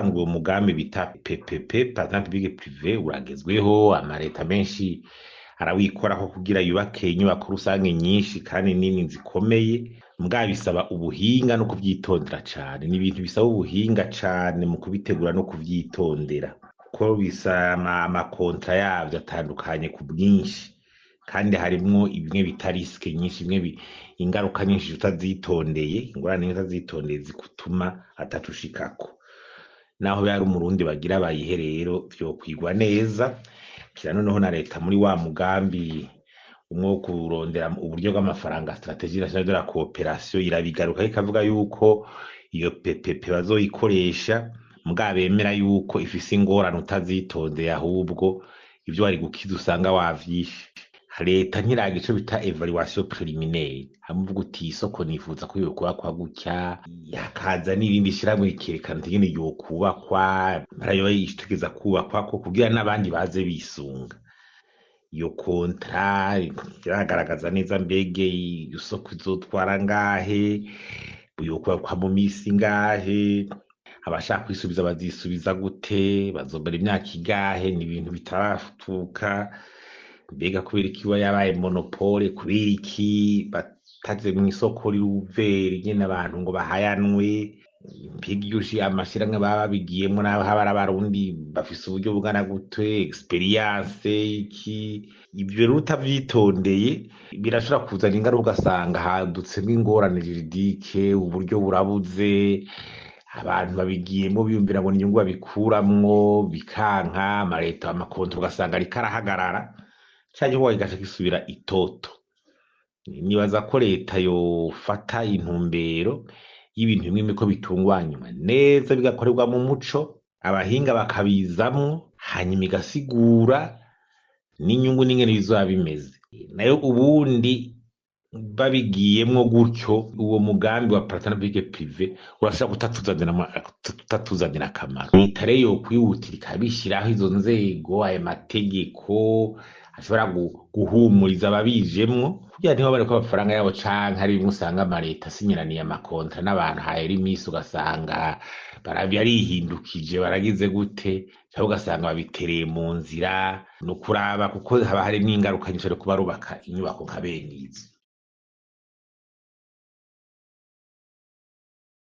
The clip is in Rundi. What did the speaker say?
Bisanzwe uwo mugambi bita PPP, partenariat public privé, uragezweho, amaleta menshi arawikorako kugira yubake inyubako rusange nyinshi kandi nini zikomeye, mbwa bisaba ubuhinga no kuvyitondera cane. Ni ibintu bisaba ubuhinga cane mu kubitegura no kuvyitondera, kuko bisaba amakontra yavyo atandukanye ku bwinshi, kandi harimwo bimwe bita risque nyinshi, bimwe ingaruka nyinshi utazitondeye, ingorane nyinshi utazitondeye zigutuma atacushikako. Naho yari umurundi bagira bayihe rero vyokwigwa neza. Kira noneho na leta muri wa mugambi umwe wo kurondera uburyo bw'amafaranga, stratégie nationale de la coopération, irabigaruka ikavuga yuko iyo PPP bazoyikoresha, mbwa bemera yuko ifise ingorane utazitondeye, ahubwo ivyo wari gukiza usanga wavyishe. Leta ntiragira ico bita évaluation préliminaire, hamwe uvuga uti isoko nifuza ko yokubakwa gutya, hakaza n'irindi shirahamwe rikerekana ingene yokubakwa, marayo itegeza kubakwako kugira n'abandi baze bisunga iyo contrat. Iragaragaza neza mbege isoko izotwara ngahe, yokubakwa mu misi ngahe, abashaka kwisubiza bazisubiza gute, bazomara imyaka ingahe. Ni ibintu bitaratuka. Mbega kubera iki iba yabaye monopole? Kubera iki bataze mw'isoko rivere nyene abantu ngo bahayanwe? Mbega iyo amashirahamwe baba babigiyemwo n'aho haba ari abarundi, bafise uburyo bungana gute, expérience iki? Ivyo rero utavyitondeye birashobora kuzana ingaruka, ugasanga hadutsemwo ingorane juridique, uburyo burabuze, abantu babigiyemwo biyumvira ngo ni inyungu babikuramwo, bikanka, amaleta amakontra ugasanga ariko arahagarara, ca gikorwa kigaca gisubira itoto. Nibaza ko leta yofata intumbero y'ibintu bimwe bimwe ko bitunganywa neza, bigakorerwa mu muco, abahinga bakabizamwo, hanyuma igasigura n'inyungu n'ingene bizoba bimeze. Nayo ubundi babigiyemwo gutyo, uwo mugambi wa partenariat public privé urashobora kutatuzanira akamaro. Leta rero yokwihutira ikabishyiraho izo nzego, ayo mategeko ashobora guhumuriza ababijemwo, kugira ntibabone ko amafaranga yabo, canke ari bimwe usanga amaleta asinyiraniye amakontra n'abantu, hahera imisi ugasanga barihindukije, baragize gute, canke ugasanga babitereye mu nzira. Ni ukuraba, kuko haba harimwo ingaruka nyinshi ariko barubaka inyubako nka bene izo.